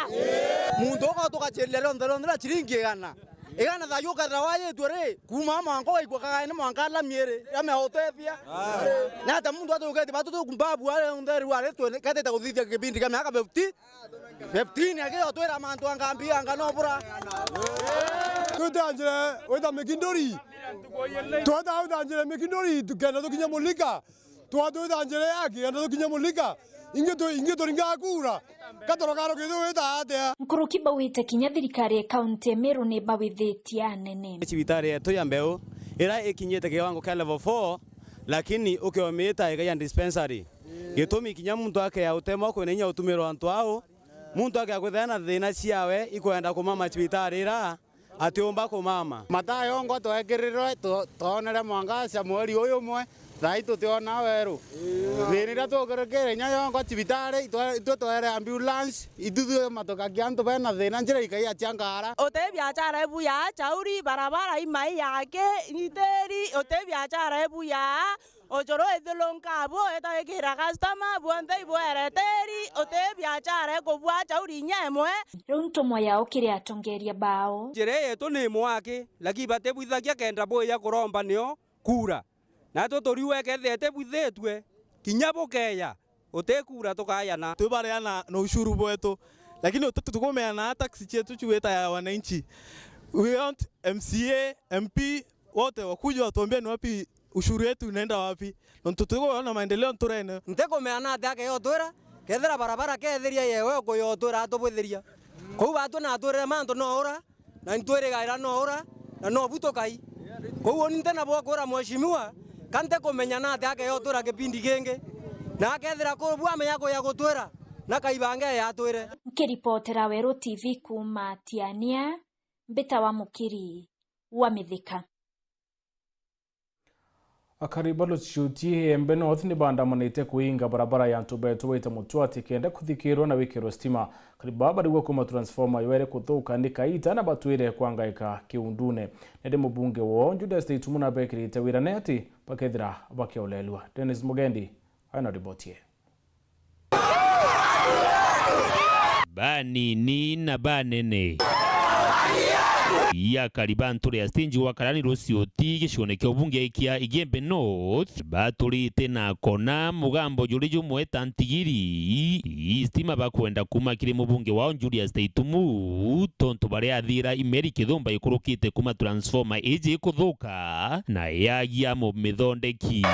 Muntu uka tugaciria rionthe rionthe ria ciringi igana. Igana thayu ukethira wayitue ri, kuuma mwanka waigua Kagaene mwanka lami iri, lami autethia. Ni atia muntu atugetie batu tukumbabu ari untheri wari twe ketite kuthithia kibindi kia miaka fifty? Fifteen akio twira mantu angambi anga no bura. Twita njira wita Mikinduri. Twita wita njira Mikinduri, tukenda tukinya Mulika. Twatwita njira ya kigenda tukinya Mulika, ingi tu-, ingi turinga kura, katoro karo kitu wita atia? Nkuruki bauite kinya thirikari ya kaunti ya Meru ni bawithitie anene. Cibitari yetu ya Mbeu, ira ikinyite kiwango kia level four, lakini ukiomita iga ya dispensary. Gitumi kinya muntu akea utemwa kwina inya utumirwa antu au, muntu akea kwithira na thina ciawe ikwenda kumama cibitari ira, atiumba kumama. Mataa yongwa twekirirwe, tu-, twonere mwangaza mweri uyu umwe, thaa ii tutiona weru. Thina iria tukurikire inya yongwa cibitari, itwe, itwe twere ambulance, ituthu matuka kia antu bena thina, njira ikaia cia ngara. Uti biachara ibuya, chauri, barabara, imai yake, itiri, uti biachara ibuya, Ucuru ithiurunka abu itagikira customer, buonthe ibwereteri, uti biachara ikubua chauri inya imwe. Riu ntumwa yao kiri atongeria bao. Njira yetu ni mwaki, lakini batibwithagia kenda bwija kuromba nio kura. Natwe turiuga kethira itibwithitue, kinya bukeya, uti kura tukayana. Twibareana na ushuru bwetu, lakini uti tukumeana tax cietu ciwita ya wananchi. We want M C A, M P, wote wakuje watuambie ni wapi ushuru yetu inaenda wapi? Nontu tukwona maendeleo nturene. Ntikumeana atia akeyotwira, kethira barabara kethiria yewe ukuyotwira atubwithiria. Kou batwi natwirire mantu noura, na intwirigaira noura, na nobu tukai. Kou uni ntina bwa kwira mheshimiwa, ka ntikumenya na atia akeyotwira kipindi kingi. Na akethira ku-, bu amenya kuya gutwira, na kaibange yatwire. Nkiripotera Weru T V kuuma Tiania, Mbita wa Mukiri wa Mithika. Akari ba Lucioti Igembe North ni baandamanite kuinga barabara ya antu betu baita Mutwati kenda kuthikirwa na wikirwe stima. Akari baa barigwa kuma transformer yo iri kuthuka ni kaita na batwire kwangaika kiundune. Nindi mubunge woo Julius Taitumu nabekirite wirane ati bakethira bakiolelua. Dennis Mugendi aina riboti ii. Banini na banene. Akari ba nture ya stage wa Karani Lucioti gicione kia ubunge kia Igembe North baturite na kona mugambo juri jumwe ta ntigiri. Ii stima bakwenda kuma kiri mubunge wao Julius Taitumu, tontu baria athira imeri kithumba ikurukite kuma transformer iji ikuthuka na yagia mumithondeki.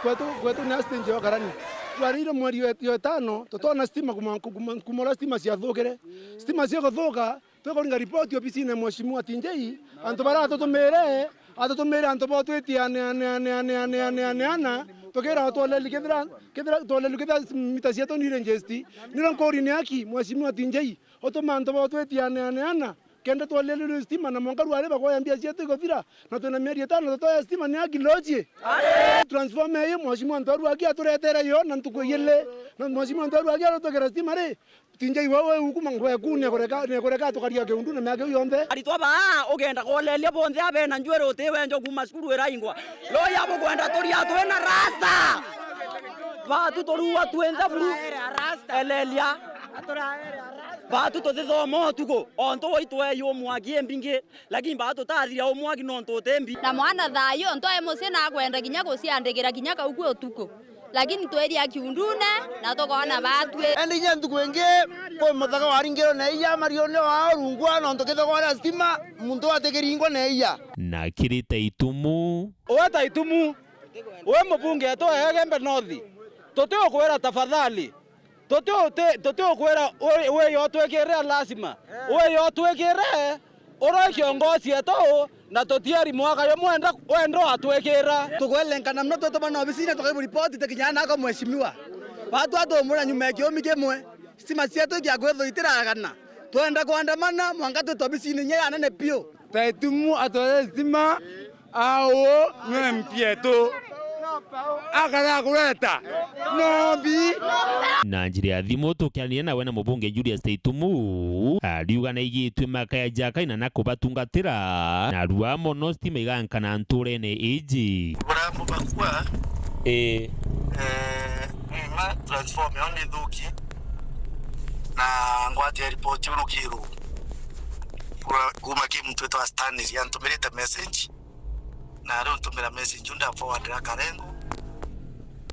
Kwetu, kwetu ni stage ya Karani. Twarire mweri wa, wa itano, tutona stima kuma, kuma, kuma uria stima ciathukire. Stima ciakuthuka, twikuringa ripoti obisine ya Mheshimiwa T J, antu baria atutumire, atutumire antu bo twitie ane, ane, ane, tukira twoleli kethira, kethira twoleli kethira mita cietu ni registered. Niro nkuri ni aki, Mheshimiwa T J, utuma antu bo twitie ane, ane, ana, kenda twolelirwe stima na mwanka rwari bakoya mbia cietu iguthira, na twina mieri itano tutoya stima ni aki loji. Transformer ii, Mheshimiwa Ntwaru aki aturetere yo na ntuku ijiri, na Mheshimiwa Ntwaru aki arutugera stima ri, T J wewe ukuma ngweku ni kureka, ni kureka tukaria kiundu na miaka iu yonthe. Aritwa baa ugenda koleria bonthe abena njwiri utiwe njo kuma cukuru iraingwa. Loya bukwenda turia twina rasta. Batu turua twinthe buru. Elelia. Batu tutithoma utuku. Ontu waitu eyu mwaki imbingi. Lakini baa tutathira umwaki nontu uti mbi. Na mwana thayu, ntoe mucii na akwenda kinya guciandikira kinya kau kwi utuku. Lakini twiria kiundune, na tukoona baatwi. Indi inya ntuku ingi, kwi muthaka waringirwe na iya mariune wao rungwa, nontu kithogora stima, muntu atikiringwa na iya. Na kiri Taitumu. Uwe Taitumu, uwe mubunge etu wa Igembe North, tutiukwira tafadhali. Tuti-, tuti-, tutiukwira wi-, wiyo twikire lazima. Wiyo twikire, uri kiongozi etu, na tutieri mwaka jumwe wenda, wenda watwikira. Tukwelenkana mno twetuma na obisine tukaibu ripoti tekinyana nako mheshimiwa. Batu atumura nyuma ya kiumi kimwe, stima cietu ikiakwithwa itiragana. Twenda kwandamana, mwanka twitwa obisine inya ya nene piu. Taitumu atwere stima. Au nwe mpietu. Akara kureta. Nombi. Na njira ya thimu tukiaraniria nawe na mubunge Julius Taitumu, ariuga naigitue makaya ja kaina na kubatungatira, na rua mono stima igankana nturene iji. Burambu bakua. Ii. Eh, nima transform yo ni thuki. Na ngwate report urukiro. Kura kuma ki muntu witwa Stanley antumirite message. Na riu ntumira message, unda forwardira Karengo.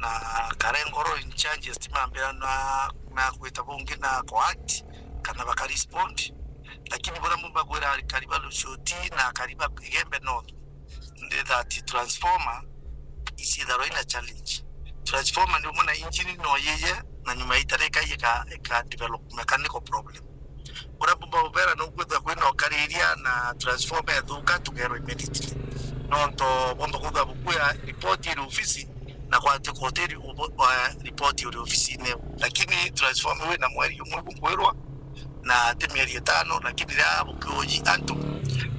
Na Karengo ro in charge ya stima ambira na, na gwita bungi na ko act kana baka respond. Lakini bura mumba gwira akari ba Lucioti na akari ba Igembe North, ndi that transformer icithagirwa ina challenge. Transformer ni umwe na engine no yiye, na nyuma ya itara ikai ika, ika develop mechanical problem. Uria bumba ubera ni ukwithwa kwina ukariria na transformer ethuka tugerwe immediately. Nontu bumba kwithwa bukuya report iri ofisi na kwati koteri ubo-, wa report iri ofisine. Lakini transformer wina mweri umwe bunkwirwa na ti mieri itano, lakini riria bukiuji antu,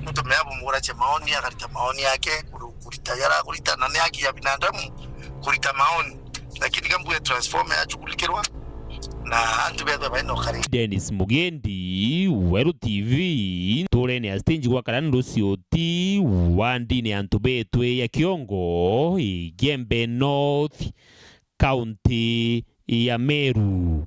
muntu mea bumuguracia maoni, akarita maoni yake, kuru-, kurita yara kurita, na ni haki ya binadamu kurita maoni. Lakini kambue transformer yachukulikirwa, Na antu bethwe baina ukari. Dennis Mugendi, Weru T V, nturene ya stage gwa Karani Ruciuti, wandine ya Ntubetwe ya Kiongo, Igembe North, kaunti ya Meru.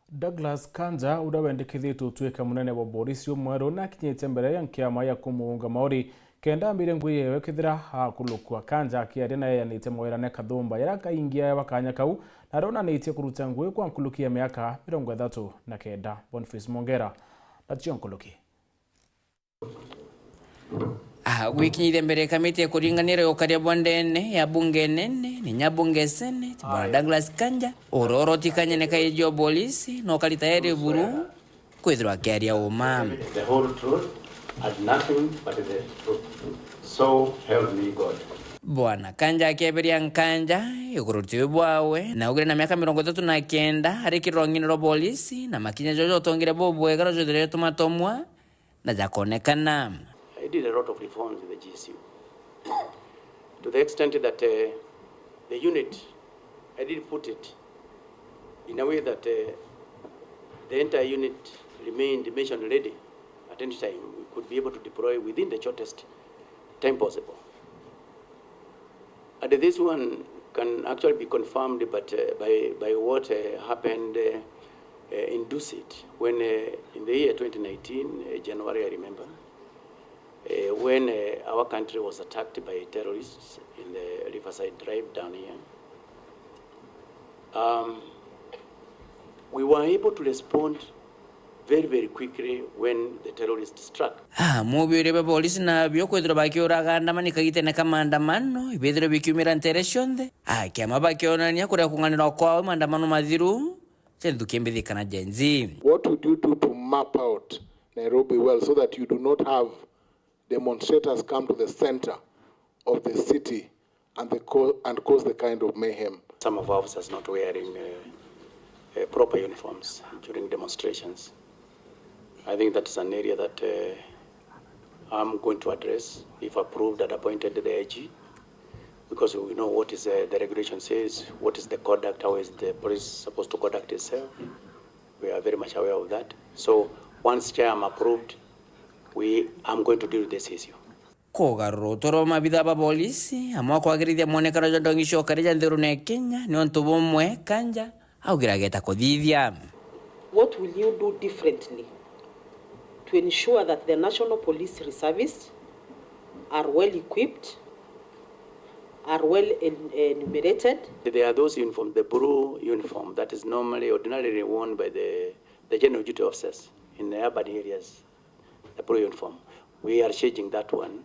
Douglas Kanja, uria wendekithitwe utwike munene wa borisi umweru, nakinyite mbere ya nkiama ya kumuunga mauri kenda ambire ngugi yewe kethira akulukua. Kanja akiaria na eyanite mawirane kathumba, yaria kaingi aewa kanya kau, na ronanitie kuruta ngugi kwa nkuruki ya miaka mirongo ithatu na kenda. Boniface Mongera, na cio nkuruki. Ah, gwikinyithia mbere ya kamiti ya kuringanira ukaria bwa ndene ya bunge nene, ni nya bunge Senate, Bwana Douglas Kanja, uroro tikanyene kaiji o bolisi, no kari tayari buru kwithirwa akiaria uma. The whole truth and nothing but the truth. So help me God. Bwana Kanja akieberia nkanja iguru tiu bwawe, na augire na miaka mirongo ithatu na kenda ari kirong'ine rwa bolisi, na makinya jojo jotongire bubwega rujuthirie tumatomwa, na jakonekana. I did a lot of reforms in the G S U to the extent that, uh, the unit, I did put it in a way that, uh, the entire unit remained mission ready at any time. We could be able to deploy within the shortest time possible. And this one can actually be confirmed, but, uh, by, by what, uh, happened, uh, uh, in Dusit when, uh, in the year twenty nineteen, uh, January, I remember, uh, when, uh, our country was attacked by terrorists in the Riverside Drive down here. Um, we were able to respond very, very quickly when the terrorists struck. Ah, mubiuria bwa polisi nabio kwithirwa bakiuraga andamani kagitene ka maandamano, ibithirwa bikiumira ntere cionthe. Ah, kiama bakionania kuria kung'anirwa kwao maandamano mathiru, ja nthuki mbithi kana Gen Z. What would you do to map out Nairobi well so that you do not have demonstrators come to the center of the city and the co-, and cause the kind of mayhem? Some of our officers not wearing, uh, uh, proper uniforms during demonstrations. I think that is an area that, uh, I'm going to address if approved and appointed the I G, because we know what is, uh, the regulation says, what is the conduct, how is the police supposed to conduct itself. We are very much aware of that. So once chair I'm approved, we, I'm going to deal with this issue. Kugarura utoro mabitha ba polisi, amwe kwagirithia mwonekano jwa ndongi cia ukaria ja nthigurune ya Kenya, ni untu bumwe Kanja augire ageta kuthithia. What will you do differently to ensure that the National Police Reservists are well equipped, are well en-, enumerated? There are those uniform, the blue uniform that is normally, ordinarily worn by the, the general duty officers in the urban areas, the blue uniform. We are changing that one,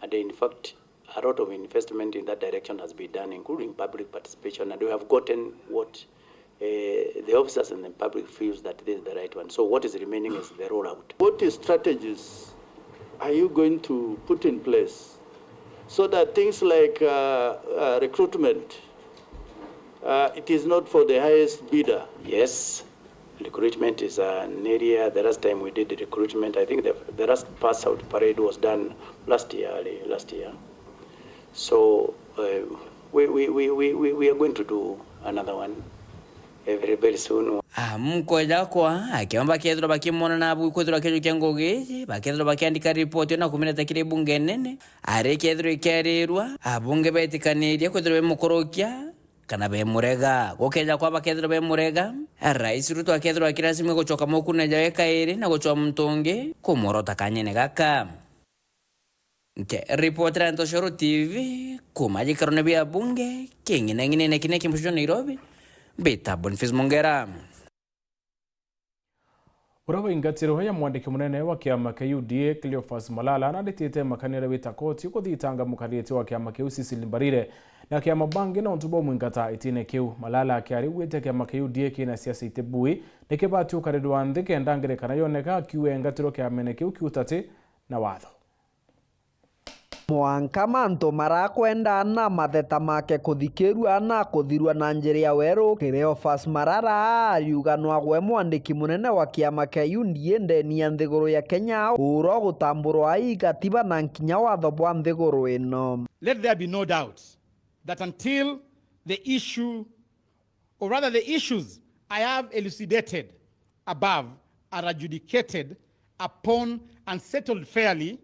and in fact, a lot of investment in that direction has been done, including public participation, and we have gotten what, eh, the officers and the public feels that this is the right one. So what is remaining is the rollout. What strategies are you going to put in place so that things like, uh, uh, recruitment, uh, it is not for the highest bidder? Yes. Recruitment is an area, the last time we did the recruitment, I think the, the last pass out parade was done last year, early last year. So, uh, we, we, we, we, we, we are going to do another one very, very soon. Amkwe jakwa, akiomba kethirwa bakimwona na abu kwithirwa kijukia ngugi iji, bakethirwa bakiandika ripoti na kumireta kiri bunge nene, ari kethirwa ikerirwa, abunge betikanirie kwithirwa bemukurukia, kana bemurega. Gukeja kwa bakethirwa bemurega, Rais Ruto akethirwa akirasimwe gucoka mukune jawe kairi na gucwa muntu ungi kumworota kanyene gaka. Nke ripotera Ntoshoro T V kuma gikarone bia bunge king'inang'inene kine kimuco Nairobi, mbita Boniface Mongera. Uria waingatirwe ya mwandiki munene wa kiama kia U D A, Cleophas Malala, naritite makania aria wita koti kuthitanga mukariritie wa kiama kiu Cecily Mbarire na kiama bangi na untu bwa mwingata itine kiu. Malala akiarigwite kiama kia U D A kina siasa itibui, nikibati ukarirwa nthi kenda ngerekano yoneka akiuga engatirwe kiamene kiu kiutati na watho. Mwanka mantu marakwenda na matheta make kuthikirua na kuthirua na njira ya weru, Cleophas Malala ariuga nwagwe mwandiki munene wa kiama kia U D A ndeni ya nthiguru ya Kenya, uro gutamburwa i gatiba na nkinya watho bwa nthiguru ino. Let there be no doubt that until the issue or rather the issues I have elucidated above, are adjudicated upon and settled fairly,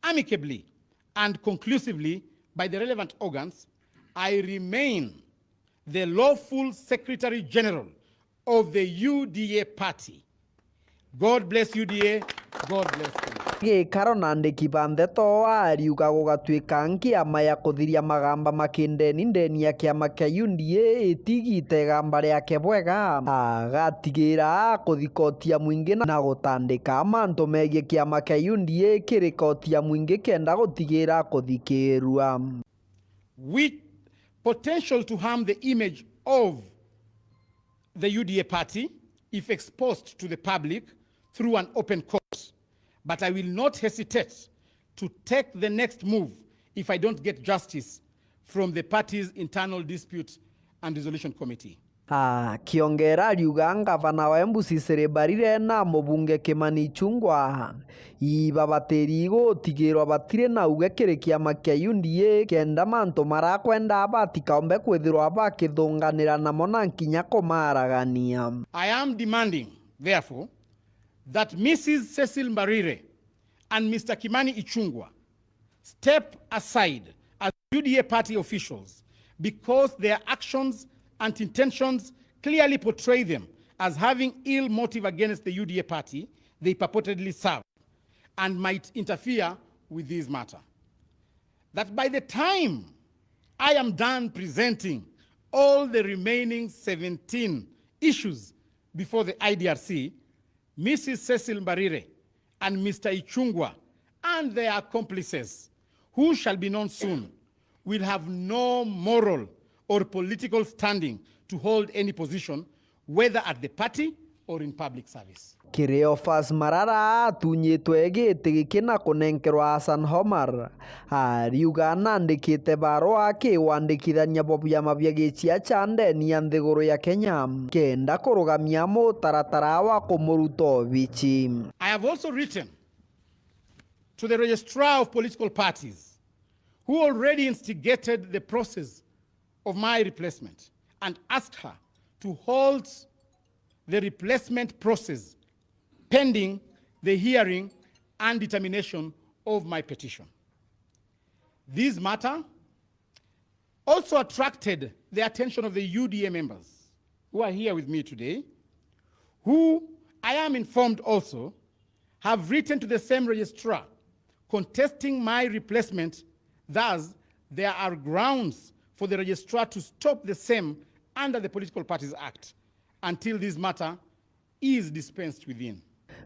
amicably, and conclusively by the relevant organs, I remain the lawful Secretary General of the U D A party. God bless U D A. God bless Kenya. Gikaro na andiki ba ndeto ariuga gugatuika nkiama ya kuthiria magamba ma kindeni ndeni ya kiama kia U D A itigite igamba riake bwega. Agatigira kuthi koti ya mwingi na, na gutandika mantu megie kiama kia U D A kiri koti ya mwingi kenda gutigira kuthikirua. With potential to harm the image of the U D A party if exposed to the public through an open court, but I will not hesitate to take the next move if I don't get justice from the party's internal dispute and resolution committee. Akiongera ariuga ngavana wa Embu Cecily Mbarire na mubunge Kimani Ichung'wah ibabatiri gutigirwa batiri na uge kiri kiama kia U D A kenda mantu marakwenda batikaumbe kwithirwa bakithunganira namo na nkinya kumaragania. I am demanding, therefore, that Missus Cecily Mbarire and Mister Kimani Ichung'wah step aside as U D A party officials because their actions and intentions clearly portray them as having ill motive against the U D A party they purportedly serve and might interfere with this matter. That by the time I am done presenting all the remaining seventeen issues before the I D R C, Missus Cecily Mbarire and Mister Ichung'wah and their accomplices, who shall be known soon, will have no moral or political standing to hold any position, whether at the party or in public service. Cleophas Marara atunyitwe giti giki na kunenkerwa Hassan Omar, ariuga nandikite barua akiwandikithania bwa biama bia giciaca ndeni ya nthiguru ya Kenya kenda kurugamia mutaratara wa kumuruta obici. I have also written to the Registrar of Political Parties, who already instigated the process of my replacement and asked her to halt the replacement process pending the hearing and determination of my petition. This matter also attracted the attention of the U D A members who are here with me today, who I am informed also have written to the same registrar contesting my replacement. Thus, there are grounds for the registrar to stop the same under the Political Parties Act until this matter is dispensed within.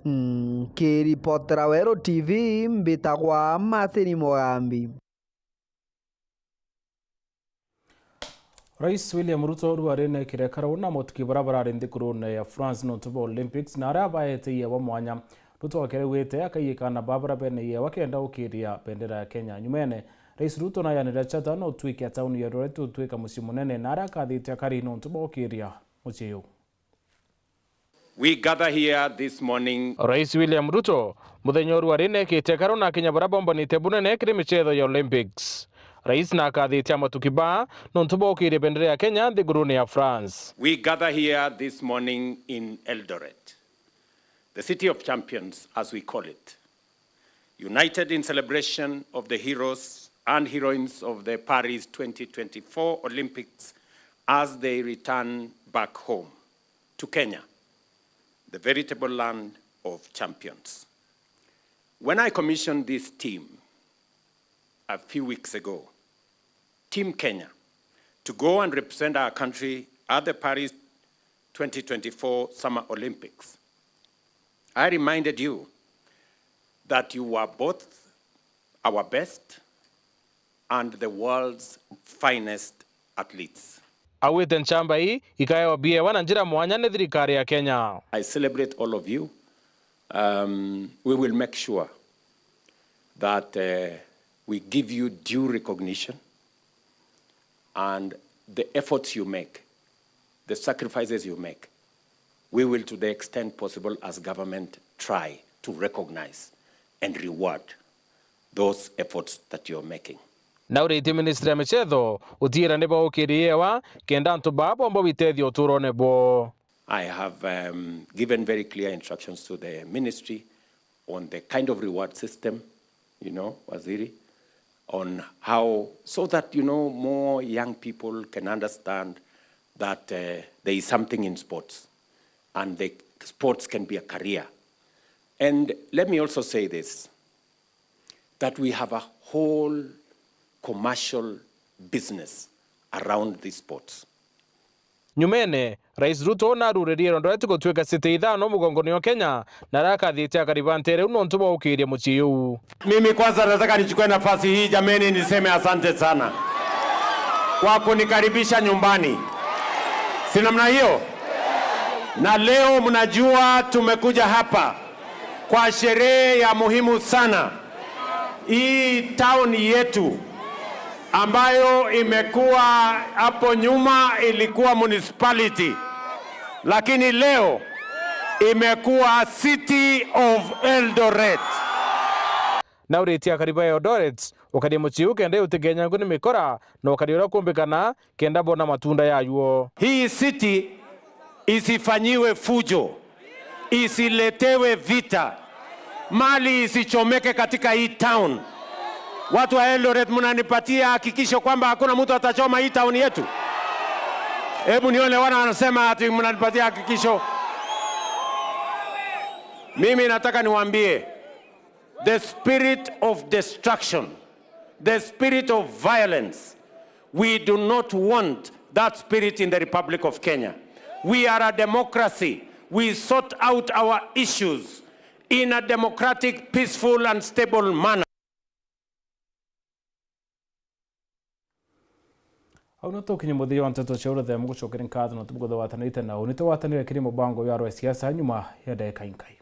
Nkiripotera Weru T V, mbitagwa Martin Mugambi. Rais William Ruto riu arinekire karau na motuki bara barari nthigurune ya France nontu bwa Olympics, na aria baete iewa mwanya. Ruto akerewite akaiyikana ba bara bene iewa kenda ukiria bendera ya Kenya. Nyumene, Rais Ruto nayanire Chatham na utwike tauni ya Eldoret utwika mucii munene, na aria akathite akari nontu bwa ukiria mucii uu. We gather here this morning. Rais William Ruto, muthenya uru arinekite karau na Akenya bara bombanite bunene kiri micetho ya Olympics. Rais na akathite amatuki ba nontu bwa ukiria bendera ya Kenya nthigurune ya France. We gather here this morning in Eldoret, the city of champions, as we call it, united in celebration of the heroes and heroines of the Paris twenty twenty-four Olympics as they return back home to Kenya, the veritable land of champions. When I commissioned this team a few weeks ago, Team Kenya, to go and represent our country at the Paris twenty twenty-four Summer Olympics, I reminded you that you were both our best and the world's finest athletes. Augite nchamba ii ikaewa biewa na njira mwanya ni thirikari ya Kenya. I celebrate all of you. Um, we will make sure that, uh, we give you due recognition and the efforts you make, the sacrifices you make, we will, to the extent possible as government, try to recognize and reward those efforts that you're making. Na uritie ministry ya michetho utiira ni baukirie ewa kenda antu baa bomba bitethia uturone bwo. I have, um, given very clear instructions to the ministry on the kind of reward system, you know, Waziri, on how, so that, you know, more young people can understand that, uh, there is something in sports and the sports can be a career. And let me also say this, that we have a whole commercial business around these sports. Nyumene, Rais Ruto naruririe Eldoret gutwika city ithano mugongoni o Kenya, na arakathitie akari ba ntere iu nontu bwa gukiria mucii uu. Mimi kwanza nataka nichukue nafasi hii jameni, niseme asante sana kwa kunikaribisha nyumbani, si namna hiyo? Na leo mnajua tumekuja hapa kwa sherehe ya muhimu sana. Hii town yetu ambayo imekuwa hapo nyuma ilikuwa municipality, lakini leo imekuwa City of Eldoret. Na uritie akari ba Eldoret ukaria mucii uu kenda utigenyangwe ni mikora na ukaria uria kumbikana kenda bona matunda yayo. Hii city isifanyiwe fujo, isiletewe vita, mali isichomeke katika hii town. Watu wa Eldoret, mnanipatia hakikisho kwamba hakuna mtu atachoma hii town yetu? Hebu nione wana wanasema ati mnanipatia hakikisho. Mimi nataka niwaambie, the spirit of destruction, the spirit of violence, we do not want that spirit in the Republic of Kenya. We are a democracy. We sort out our issues in a democratic, peaceful and stable manner. Au no tukinye muthia wa nteto cia uruthe, mugucokere nkatho na tubuguthe watanite na uni tugwatanire kiri mubango ya rwa siasa nyuma ya ndagika inkai.